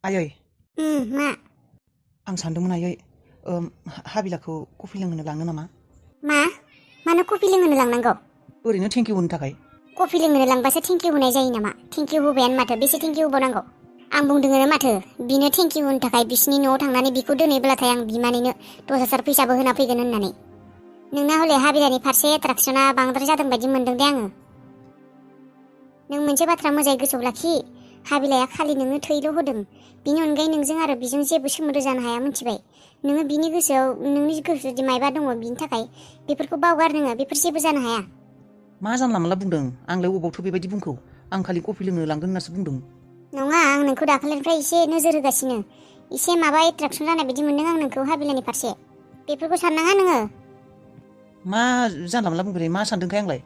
आयै मा आं सानदोंमोन आयै हाबिलाखौ कफि लोंहोनो लांनो नामा? मानो कफि लोंहोनो लांनांगौ? ओरैनो थेंकिउ होनो थाखाय। कफि लोंहोनो लांबासो थेंकिउ होनाय जायो नामा? थेंकिउ होबायानो माथो, बेसे थेंकिउ होबावनांगौ? आं बुंदोंनो माथो बिनो थेंकिउ होनो थाखाय बिसिनि न'आव थांनानै बिखौ दोनहैब्लाथाय आं बिमानैनो 10,000 फैसाबो होना फैगोन होननानै। नोंना हले हाबिलानि फारसे एट्राक्सना बांद्राय जादों बायदि मोनदों दे आङो। नों मोनसे बाथ्रा मोजाङै गोसोआव लाखि, हाबिलाया खालि नोंनो थैल' होदों, बिनि अनगायै नोंजों आरो बिजों जेबो सोमोन्दो जानो हाया, मिथिबाय? नोङो बिनि गोसोआव नोंनि गोसोआव जुदि मायबा दङ बिनि थाखाय बेफोरखौ बावगार, नोङो बेफोर जेबो जानो हाया। मा जानला मोनला बुंदों? आंलाय अबावथो बेबायदि बुंखौ? आं खालि कफि लोंनो लांगोन होननासो बुंदों। नङा, आं नोंखौ दाखालिनिफ्राय एसे नोजोर होगासिनो, एसे माबा एट्राक्सन जानाय बायदि मोनदों आं नोंखौ हाबिलानि फारसे। बेफोरखौ साननाङा नोङो। मा जानला मोनला बुंबाय? मा सानदोंखाय आंलाय?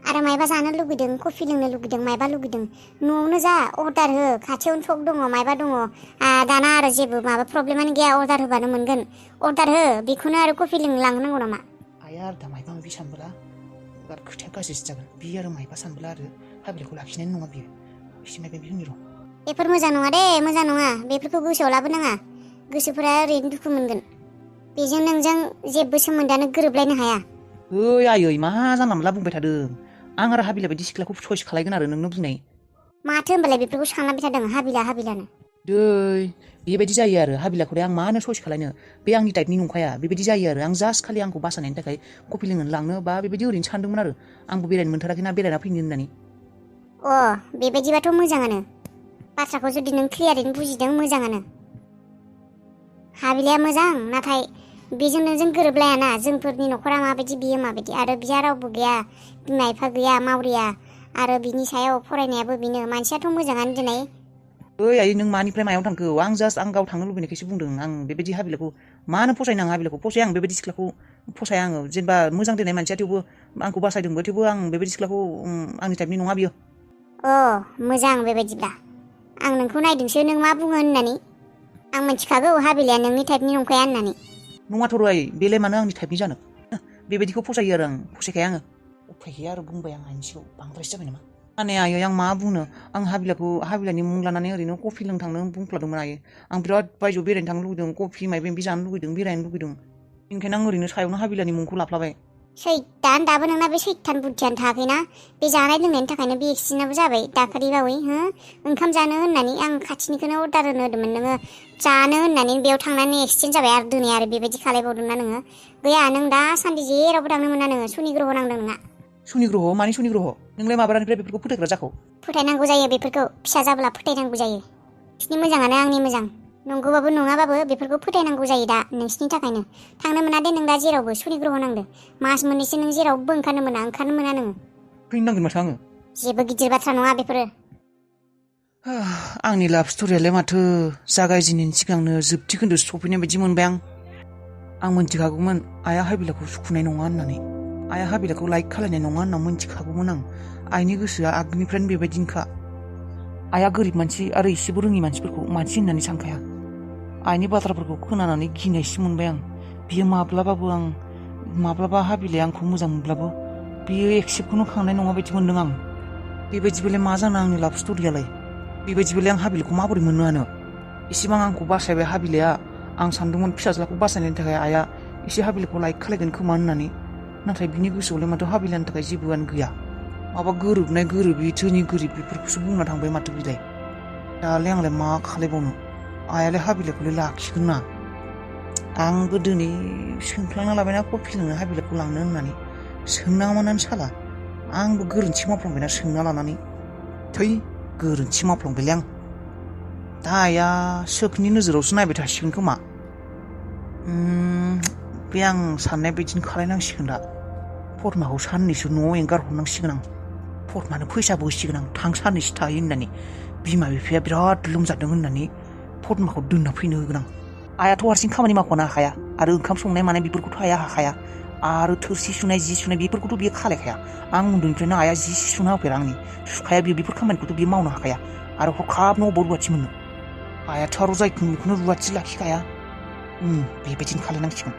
आरो मायबा जानो लुगैदों, कफि लोंनो लुगैदों, मायबा लुगैदों, न'आवनो जा, अर्डार हो, खाथियावनो सक दङ, मायबा दङ। दाना आरो जेबो माबा प्रब्लेमानो गैया, अर्डार होबानो मोनगोन। अर्डार हो, बेखौनो आरो कफि लोंनो लांनांगौ नामा? आया आरो दा मायबा माबि सानबोला बिराद खोथाया गाज्रिसो जागोन। बियो आरो मायबा सानबोला आरो हाबिलाखौ लाखिनाय नङा बियो। एसे मायबा बिहोनि र'। बेफोर मोजां नङा दे, मोजां नङा। बेफोरखौ गोसोआव लाबोनाङा। गोसोफोरा ओरैनो दुखु मोनगोन। बेजों नोंजों जेबो सोमोन्दोआनो गोरोबलायनो हाया। ओइ आयै, मा जानला मोनला बुंबाय थादों? आं आरो हाबिला बायदि सिख्लाखौ चइस खालायगोन आरो नोंनो बुंनाय। माथो होनबालाय बेफोरखौ सानलाबाय थादों, हाबिलानो? दै बेबायदि जायो आरो हाबिलाखौलाय आं मानो चइस खालायनो? बे आंनि टाइपनि नंखाया। बेबायदि जायो आरो आं जास्ट खालि आंखौ बासायनायनि थाखाय कफि लोंनो लांनो बा बेबायदि ओरैनो सानदोंमोन आरो आंबो बेरायनो मोनथाराखैना, बेरायना फैनो होननानै। बेबायदिबाथ' मोजाङानो। बाथ्राखौ जुदि नों क्लियारैनो बुजिदों, मोजाङानो। हाबिलाया मोजां, नाथाय बेजों नोंजों गोरोबलायाना। जोंफोरनि न'खरा माबायदि, बियो माबायदि, आरो बिहा रावबो गैया, बिमा बिफा गैया, मावरिया, आरो बिनि सायाव फरायनायाबो बिनो। मानसियाथ' मोजाङानो दिनै। ओइ आयै, नों मानिफ्राय मायाव थांखो? आं जास्ट आं गाव थांनो लुबैनायखायसो बुंदों। आं बेबायदि हाबिलाखौ मानो फसायनो? आं हाबिलाखौ फसाया, आं बेबायदि सिख्लाखौ फसाया। आङो जेनेबा मोजां देनाय मानसिया थेवबो आंखौ बासायदोंबो, थेवबो आं बेबायदि सिख्लाखौ आंनि टाइपनि नङा बियो। मोजां बेबायदिब्ला। आं नोंखौ नायदोंसो नों मा बुङो होननानै। आं मिथिखागौ हाबिलाया नोंनि टाइपनि नंखाया होननानै। नङाथ' र' आयै, बेलाय मानो आंनि टाइपनि जानो? बेबायदिखौ फसायो आरो आं फसायखाया आङो। उफाय गैया आरो बुंबाय आं आइनि सिगाङाव, बांद्रायसो जाबाय नामा? माने आयै, आं मा बुंनो? आं हाबिलानि मुं लानानै ओरैनो कफि लोंनो थांनो बुंफ्लादोंमोन आयै। आं बिराद बायजोआव बेरायनो थांनो लुगैदों, कफि मायबा मायबि जानो लुगैदों, बेरायनो लुगैदों। बेनिखायनो आं ओरैनो सायावनो हाबिलानि मुंखौ लाफ्लाबाय। सैतान, दाबो नोंना बे सैतान बुद्धियानो थायाखैना? बे जानाय लोंनायनि थाखायनो बे एक्सिडेन्टआबो जाबाय दाखालि बावै। ओंखाम जानो होननानै आं खाथिनिखौनो अर्डार होनो होदोंमोन, नोङो जानो होननानै बेयाव थांनानै एक्सिडेन्ट जाबाय। आरो दिनै आरो बेबायदि खालायबावदोंना नोङो? गैया, नों दासान्दि जेरावबो थांनो मोना नोङो। सुनि ग्रह नांदों नोंना। सुनि ग्रह? मानि सुनि ग्रह? नोंलाय माब्लानिफ्राय बेफोरखौ फोथायग्रा जाखो? फोथायनांगौ जायो बेफोरखौ, फिसा जाब्ला फोथायनांगौ जायो। नोंसिनि मोजाङानो आंनि मोजां। नंगौबाबो नङाबाबो बेफोरखौ फोथायनांगौ जायो दा नोंसिनि थाखायनो। थांनो मोना दे नों दा जेरावबो, सुनि ग्रह नांदों। मास मोननैसो नों जेरावबो ओंखारनो मोना नोङो। फैनो नांगोन माथो आङो? जेबो गिदिर बाथ्रा नङा बेफोरो। आंनि लाभ स्ट'रियालाय माथो जागायजेननायनि सिगांनो जोबथि खोन्दोआवसो सफैनाय बायदि मोनबाय आं मोनथिखागौमोन आइया हाबिलाखौ सुखुनाय नङा होननानै। आइया हाबिलाखौ लाइक खालायनाय नङा होनना मोनथिखागौमोन आं। आइनि गोसोआ आगोलनिफ्रायनो बेबायदिनोखा। आइया गोरिब मानसि आरो इसेबो रोङि मानसिफोरखौ मानसि होननानै सानखाया। आइनि बाथ्राफोरखौ खोनानानै गिनायसो मोनबाय आं। बियो माब्लाबा हाबिलाया आंखौ मोजां मोनब्लाबो बियो एक्सेप्टखौनो खालामनाय नङा बायदि मोनदों आं। बेबायदिबालाय मा जानो आंनि लाभ स्ट'रियालाय? बेबायदिबालाय आं हाबिलखौ माबोरै मोननो हानो? एसेबां आंखौ बासायबाय हाबिलाया। आं सानदोंमोन फिसाज्लाखौ बासायनायनि थाखाय आइया एसे हाबिलखौ लाइक खालायगोन खोमा होननानै। नाथाय बिनि गोसोआवलाय माथो हाबिलानि थाखाय जेबोआनो गैया। माबा गोरोबनाय गोरोबि, धोनि गोरिब बेफोरखौसो बुंना थांबाय माथो बिलाय। दालाय आंलाय मा खालायबावनो? आइयालाय हाबिलाखौलाय लाखिगोन ना? आंबो दिनै सोंफ्लांना लाबायना कफि लोंनो हाबिलाखौ लांनो होननानै। सोंनाङामोनानो साला। आंबो गोरोन्थि मावफ्लांबायना सोंना लानानै। थै, गोरोन्थि मावफ्लांबायलै आं। दा आइया सोखनि नोजोरावसो नायबाय थासिगोन खोमा। बे आं साननाय बायदिनो खालायनांसिगोन दा। फदमाखौ साननैसो न'आव एंगारहरनांसिगोन आं। फदमानो फैसाबो होसिगोन आं, थां साननैसो थायो होननानै। बिमा बिफाया बिराद लोमजादों होननानै फदमाखौ दोनना फैनो होगोन आं। आइयाथ' हारसिं खामानि मावख'नो हाखाया, आरो ओंखाम संनाय मानाय बेफोरखौथ' आइया हाखाया। आरो थोरसि सुनाय, जि सुनाय बेफोरखौथ' बियो खालायखाया। आं उन्दैनिफ्रायनो आइया जि सुना होफेरा आंनि। सुखाया बियो, बेफोर खामानिखौथ' बियो मावनो हाखाया। आरो हरखाबनो अबाव रुवाथि मोननो? आइयाथ' आरो जायखौ बेखौनो रुवाथि लाखिखाया। बेबायदिनो खालायनांसिगोन।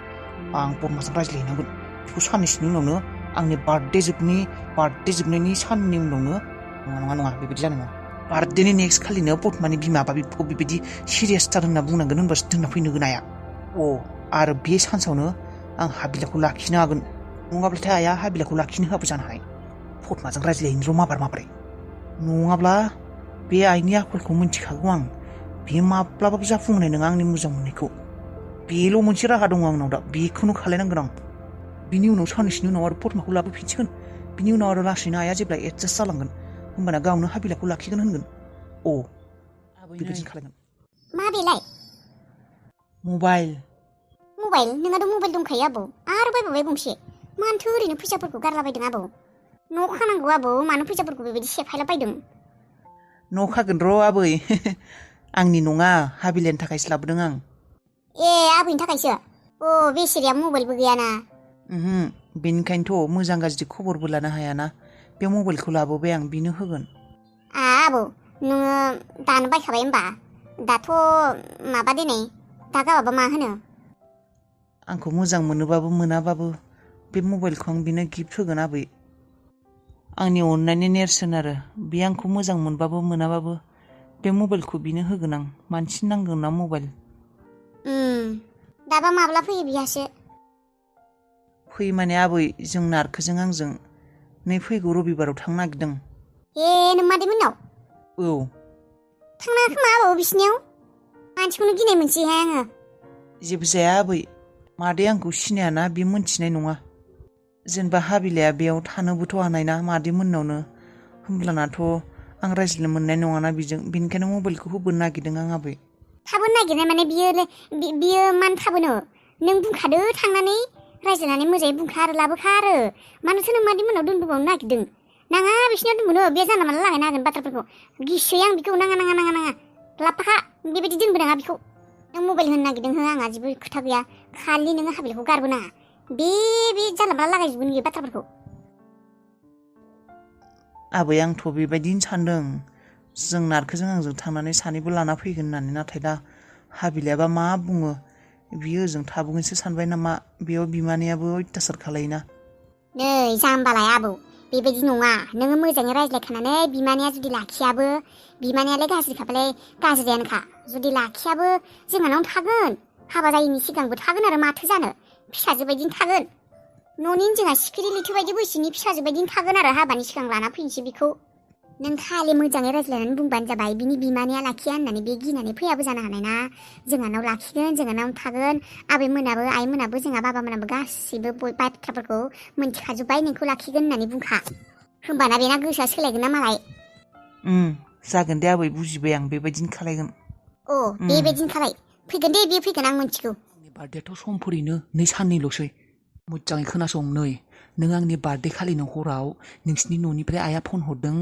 आं फदमाजों रायज्लायहैनांगोन। बेखौ साननैसोनि उनावनो, आंनि बार्थडे जोबनायनि साननि उनावनो। नङा, बेबायदि जानाय नङा। बार्थडेनि नेक्स्ट खालिनो पद्मानि बिमा बिफाखौ बेबायदि सिरियासथार होनना बुंनांगोन होनबासो दोनना फैनो गोनाया आरो बे सान्सावनो आं हाबिलाखौ लाखिनो हागोन नङाब्लाथाय आइया हाबिलाखौ लाखिनो होआबो जानो हायो पद्माजों रायज्लायहैनो र' माबारै नङाब्ला बे आइनि आखलखौ मिन्थिखागौ आं बे माब्लाबाबो जाफुंनाय नङा आंनि मोजां मोननायखौ बेल' मोनसे राहा दङ आंनाव दा बेखौनो खालायनांगोन आं बिनि उनाव साननैसोनि उनाव आरो पद्माखौ लाबोफिनसिगोन बिनि उनाव आरो लासैनो आइया जेब्ला एडजास्ट जालांगोन होमबाना गावनो हाबिलाखौ लाखिगोन होनगोन बेबायदिनो खालायगोन मा बेलाय मबाइल नोंहाथ' मबाइल दंखायो आबौ आरो बायबावबाय गंसे मानोथो ओरैनो फैसाफोरखौ गारलाबायदों आबौ न' खानांगौ आबौ मानो फैसाफोरखौ बेबायदि सेफायला बायदों न' खागोन र' आबै आंनि नङा हाबिलानि थाखायसो लाबोदों आं ए आबैनि थाखायसो बेसेरिया मबाइलबो गैयाना बेनिखायनोथ' मोजां गाज्रि खबरबो लानो हायाना बे मबाइलखौ लाबोबाय आं बिनो होगोन आबौ नोङो दानो बायखाबाय होमबा दाथ' माबा दिनै दा गाबाबा मा होनो आंखौ मोजां मोनोबाबो मोनाबाबो बे मबाइलखौ आं बिनो गिफ्ट होगोन आबै आंनि अननायनि नेरसोन आरो बे आंखौ मोजां मोनबाबो मोनाबाबो बे मबाइलखौ बिनो होगोन आं मानसि नांगौ ना मबाइल दाबा माब्ला फैयो बिहासो फैयो माने आबै जों नारखोजों आंजों नै फैगौ रबिबाराव थांनो नागिरदों नों मादै मोननाव थांनाङा खोमा आबौ बिसिनियाव मानसिखौनो गिनाय मोनसैहाय आङो जेबो जाया आबै मादै आंखौ सिनायाना बे मोनथिनाय नङा जेनेबा हाबिलाया बेयाव थानोबोथ' हानाय ना मादै मोननावनो होमब्लानाथ' आं रायज्लायनो मोननाय नङाना बिजों बेनिखायनो मबाइलखौ होबोनो नागिरदों आं आबै थाबोनो नागिरनाय माने बियो मानो थाबोनो नों बुंखादो थांनानै रायज्लायनानै मोजाङै बुंखा आरो लाबोखा आरो मानोथो नों मादै मोननाव दोनबोबावनो नागिरदों नाङा बिसिनियाव दोनबोनो बे जानला मानला लागायनो हागोन बाथ्राफोरखौ गिसोयो आं बेखौ नाङा लाबोखा बेबायदि दोनबोनाङा बेखौ नों मबाइल होनो नागिरदों हो आंहा जेबो खोथा गैया खालि नोङो हाबिलाखौ गारबोनाङा बे जानला मानला लागायजोबगोन बियो बाथ्राफोरखौ आबै आंथ' बेबायदिनो सानदों जों नारखोजों आंजों थांनानै सानैबो लाना फैगोन होननानै नाथाय दा हाबिलायाबा मा बुङो बियो ओजों थाबोगोनसो सानबाय नामा बेयाव बिमानैयाबो अयथासार खालायोना नै जाम्बालाय आबौ बेबायदि नङा नोङो मोजाङै रायज्लायखानानै बिमानैया जुदि लाखियाबो बिमानैयालाय गाज्रिखाबालाय गाज्रियानोखा जुदि लाखियाबो जोंहानावनो थागोन हाबा जायैनि सिगांबो थागोन आरो माथो जानो फिसाजो बायदिनो थागोन न'नि जोंहा सिखिरि लैथो बायदि बैसोनि फिसाजो बायदिनो थागोन आरो हाबानि सिगां लाना फैनोसै बेखौ नों खालि मोजाङै रायज्लायनानै बुंबानो जाबाय बिनि बिमानैया लाखिया होननानै बे गिनानै फैयाबो जानो हानाय ना जोंहानाव लाखिगोन जोंहानावनो थागोन आबैमोनाबो आइमोनाबो जोंहा बाबामोनाबो गासिबो बाथ्राफोरखौ मोनथिखाजोब्बाय नोंखौ लाखिगोन होननानै बुंखा होमबाना बेना गोसोआ सोलायगोन ना मालाय जागोन दे आबै बुजिबाय आं बेबायदिनो खालायगोन बेबायदिनो खालाय फैगोन दे बेयो फैगोन आं मोनथिगौ आंनि बार्थडेआथ' समफोरैनो 2 साननिल'सै मोजाङै खोनासं नै नों आंनि बार्थडे खालिनो हराव नोंसिनि न'निफ्राय आइया फन हरदों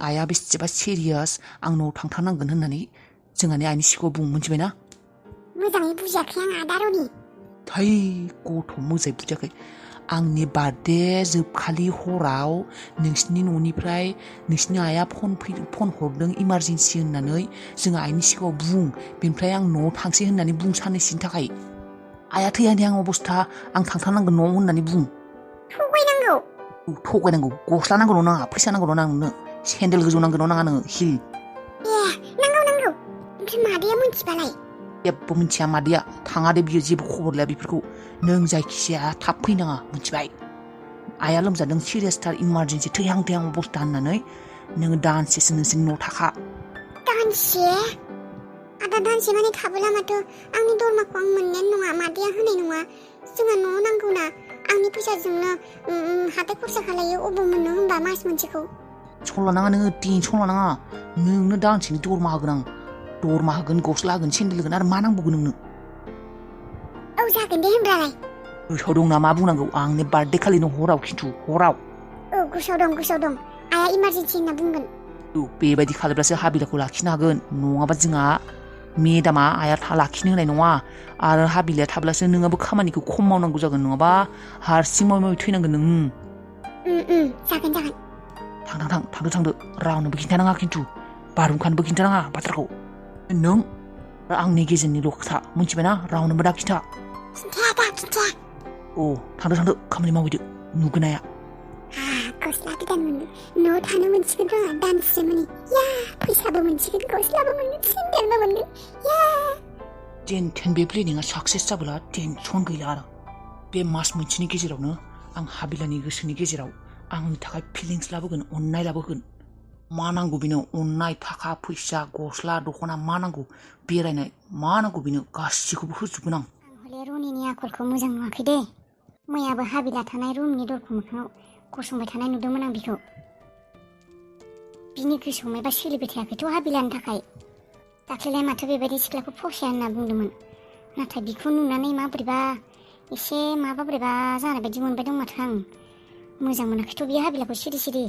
आइया बेसेबा सिरियास आं न'आव थांथारनांगोन होननानै जोंहानि आइनि सिगाङाव बुं मोनथिबायना मोजाङै बुजियाखै आं आदा रनि थै गथ' मोजाङै बुजियाखै आंनि बार्थडे जोबखालि हराव नोंसिनि न'निफ्राय नोंसिनि आइया फन हरदों इमारजेन्सि होननानै जोंहा आइनि सिगाङाव बुं बेनिफ्राय आं न'आव थांसै होननानै बुं साननैसोनि थाखाय आइया थैयानि आं अबस्था आं थांथारनांगोन न'आव होननानै बुं थगायनांगौ गस्ला नांगौ नाङा फैसा नांगौ नोंनो सेन्देल गोजौ नांगौ नाङा नोङो हिल नांगौ ओमफ्राय मादैया मोनथिबालाय जेबो मिथिया मादैया थाङा दे बियो जेबो खबर लाया बेफोरखौ नों जायखिजाया थाब फैनाङा मिथिबाय आइया लोमजादों सिरियासथार इमारजेन्सि थैहां अबस्था होननानै नोङो दानसेसो नोंसोरनि न'आव थाखा दानसे आदा दानसे माने थाबोला माथो आंनि दरमाखौ आं मोननायानो नङा मादैया होनाय नङा जोंहा न'आव नांगौना आंनि फैसाजोंनो हाथाय खरसा खालायो अबाव मोननो होनबा मास मोनसेखौ सल' नाङा नोङो टेनसन लानाङा नोंनो दानसेनि दरमा होगोन गस्ला होगोन सेन्देल होगोन आरो मा नांबावगोन नोंनो जागोन दे होमब्लालाय गोसोआव दं ना मा बुंनांगौ आंनि बार्थडे खालिनो हराव खिन्थु हराव गोसोआव दं आइया इमारजेन्सि होनना बुंगोन बेबायदि खालामब्लासो हाबिलाखौ लाखिनो हागोन नङाबा जोंहा मेदामा आइया लाखिनो होनाय नङा आरो हाबिलाया थाब्लासो नोंहाबो खामानिखौ खम मावनांगौ जागोन नङाबा हारसिं मावै थैनांगोन नों जागोन थांदो रावनोबो खिन्थानाङा खिन्थु बारहुंखानोबो खिन्थानाङा बाथ्राखौ नों आंनि गेजेरनिल' खोथा मिथिबायना रावनोबो दा खिन्था थांदो खामानि मावहैदो नुगोनाया गस्ला गोदान न'आव थानो मोनसिगोन र' दानसे माने फैसाबो मोनसिगोन गस्लाबो मोनगोन सेन्देलबो मोनगोन या जेन थेन बे प्लेनिंआ साक्सेस जाबोला टेनसन गैला आरो बे मास मोनसेनि गेजेरावनो आं हाबिलानि गोसोनि गेजेराव आंनि थाखाय फिलिंस लाबोगोन अननाय लाबोगोन मा नांगौ बेनो अननाय थाखा फैसा गस्ला दख'ना मा नांगौ बेरायनाय मा नांगौ बेनो गासिखौबो होजोबगोन आं हले रनिनि आखलखौ मोजां नुवाखै दे मैयाबो हाबिला थानाय रुमनि दरखौ मोखाङाव गसंबाय थानाय नुदोंमोन आं बिखौ बिनि गोसोआव मायबा सोलिबाय थायाखैथ' हाबिलानि थाखाय दाख्लैलाय माथो बेबायदि सिख्लाखौ फसाया होनना बुंदोंमोन नाथाय बिखौ नुनानै माबोरैबा एसे माबा बोरैबा जानाय बायदि मोनबाय दं माथो आं मोजां मोनाखैथ' बियो हाबिलाखौ सिरि सिरि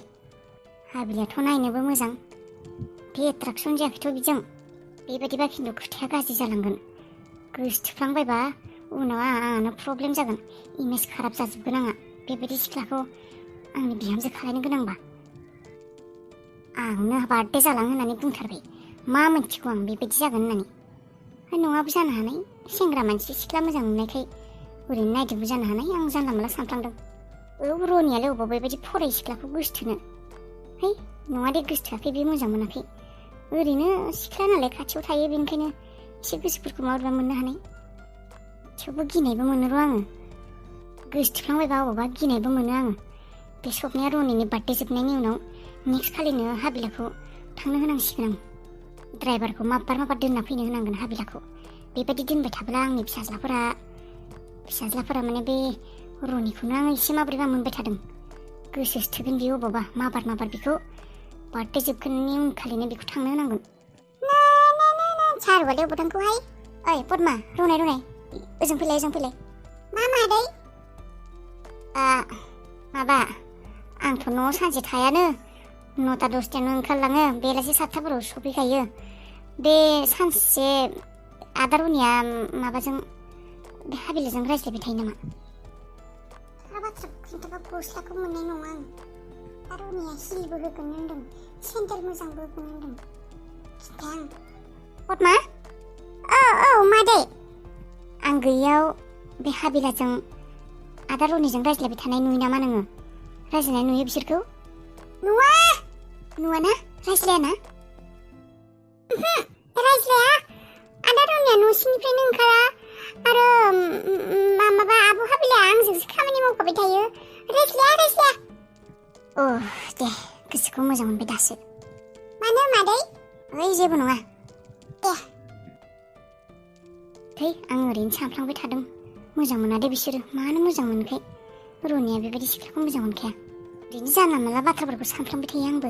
हाबिलाथ' नायनोबो मोजां बे एट्राकसन जायाखैथ' बिजों बेबायदिबा खिन्थु खोथाया गाज्रि जालांगोन गोसोथोफ्लांबायबा उनाव आंहानो प्रब्लेम जागोन इमेज खाराब जाजोबगोन आंहा बेबायदि सिख्लाखौ आंनि बिहामजो खालायनो गोनांबा आंनो बार्थडे जालां होननानै बुंथारबाय मा मोनथिगौ आं बेबायदि जागोन होननानै नङाबो जानो हानाय सेंग्रा मानसि सिख्ला मोजां मोननायखाय ओरैनो नायदोंबो जानो हानाय आं जानला मोनला सानफ्लांदों रनियालाय अबाव बेबायदि फराय सिख्लाखौ गोसोथोनो है नङा दे गोसोथोआखै बे मोजां मोनाखै ओरैनो सिख्ला नालाय खाथियाव थायो बेनिखायनो एसे गोसोफोरखौ माबोरैबा मोननो हानाय थेवबो गिनायबो मोनो र' आङो गोसोथोफ्लांबायबा अबावबा गिनायबो मोनो आङो बे सपनाया रनिनि बार्थडे जोबनायनि उनाव नेक्स्ट खालिनो हाबिलाखौ थांनो होनांसिगोन आं ड्राइभारखौ माब्बार दोनना फैनो होनांगोन हाबिलाखौ बेबायदि दोनबाय थाब्ला आंनि फिसाज्लाफोरा माने बे रनिखौनो आङो एसे माबोरैबा मोनबाय थादों गोसोसो थोगोन बियो अबावबा माबार बिखौ बार्थडे जोबगोननि उनखालिनो बेखौ थांनो होनांगोन सारवाले अबाव थांखौहाय ओइ पद्मा रनाय ओजों फैलाय मा मादै माबा आंथ' न'आव सानसे थायानो 9ता 10तायावनो ओंखारलाङो बेलासि 7ताफोराव सफैखायो बे सानसे आदा रनिया माबाजों बे हाबिलाजों रायज्लायबाय थायो नामा बाथ्रा खिन्थाबा गस्लाखौ मोननाय नङा आं रनिया हिलबो होगोन होनदों सेन्देल मोजांबो होगोन होनदों खिन्था आं पद्मा औ मादै आं गैयियाव बे हाबिलाजों आदा रनिजों रायज्लायबाय थानाय नुयो नामा नोङो रायज्लायनाय नुयो बिसोरखौ नुवाना रायज्लायाना रायज्लाया आदा रनिया न' सिंनिफ्रायनो ओंखारा आरो माबा आब' हाबिला आंजोंसो खामानि मावफाबाय थायो रायज्लाया दे गोसोखौ मोजां मोनबाय दासो मानो मादै ओइ जेबो नङा थै आं ओरैनो सानफ्लांबाय थादों मोजां मोना दे बिसोरो मानो मोजां मोनखाय रनिया बेबायदि सिख्लाखौ मोजां मोनखाया ओरैनो जानला मोनला बाथ्राफोरखौ सानफ्लांबाय थायो आंबो